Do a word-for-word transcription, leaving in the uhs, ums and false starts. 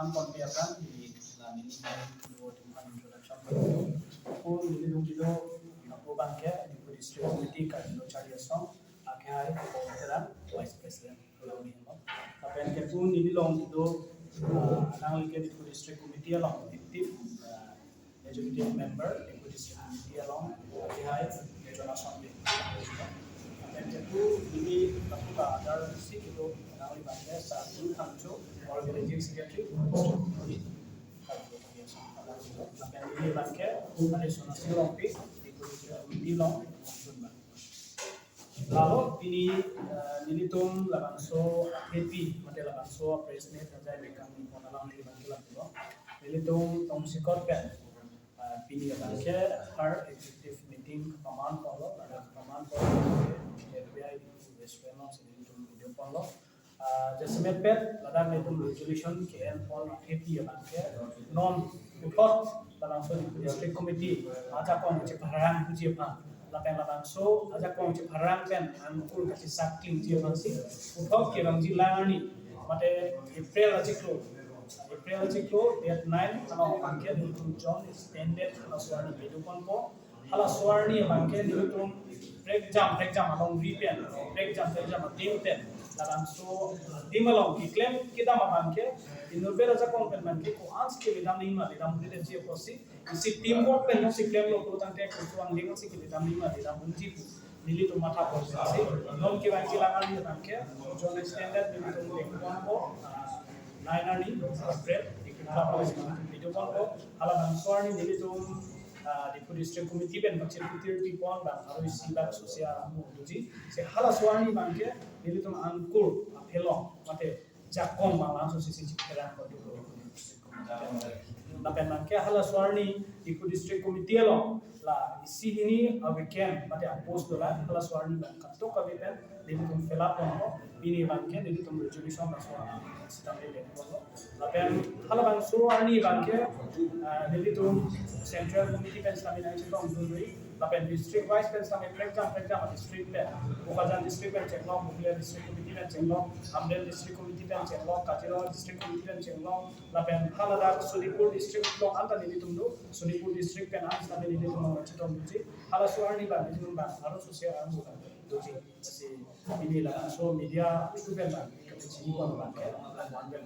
Ang konti akan di la neli kan dua tim kan introduction. Ako neli dong kido, ako abangke Diphu District Committee kan lo cari asong, akhai ako terang Vice President. Lapen ke pun neli long kido, ah, nangli ke Diphu District Committee along active, ah, executive member, Diphu District Committee along, akhai Jonas Sonde. Lapen ke pun neli lapu ka adar si kido, nangli abangke Sardu Thangcho, Organizing Secretary, Diphu District Committee. Lapen neli abangke, ada Sonasi Longpi, Diphu District Committee along, Lalu pini, eh, nelitum labangso A P P, mate labangso press meet ajai mekang ni pon alam neli abangke lapu lo. Nelitum tongsekot pen, eh, pini abangke har executive meeting paman pon lo, ladak paman pon lo, S B I restaurant along si nelitum video pon lo. Ah, jasemet pen ladak nelitum resolution ke-en pon A P P abangke non puthot labangso Diphu District Committee ajakong chepharang puji aphan, lapen labangso ajakong chepharang pen angkur kachisak klem ji aphan si puthot kevangji lang arni mate April achiklo, April achiklo date nine along abangke nelitum joint extended halaso arni video pon po. Halaso arni abangke nelitum prekjam prekjam alongri pen, prekjam prekjam adim pen, labangso adim along keklem kedam abangke inutvet ajakong pen abangke ko-an si kedam nangji ma kedam unji apotsi, isi teamwork pen si klemlo pulo tangte ko-an si kedam nangji ma kedam unji pu nelitum matha ponsi, non kevangji lang arni abangke joint extended nelitum deng pon po, ah, nine arni, April, video pon po, halabangso arni nelitum, ah, Diphu District Committee pen pachir putir pi pon abang, aro isi bak sosial amu tuji. Si halaso arni abangke nelitum angkur aphelong mate jakong abang langso si si chikherang pon Diphu District Committee. Lapen abangke halaso arni Diphu District Committee along la isi hini a-vacant mate a-post dolang, halaso arni abang katok kave pen nelitum fill up pon po. Pini abangke nelitum resolution laso sitame deng pon lo. Lapen halabangso arni abangke, ah, nelitum Central Committee pen sitame nangchetongdunri, lapen district wise pen sitame prekjam prekjam district pen, Bokajan District pen chenglok, Bokajan District Committee pen chenglok, Hamren District Committee pen chenglok, Kachira District Committee pen chenglok, lapen haladak Sonitpur District along anta nelitum do, Sonitpur District pen an sitame nelitum nangchetongdunji, halaso arni abang nelitum abang aro sosial amu abang doji. Si pini labangso media itu pen abang kami chini pon abangke, one pen.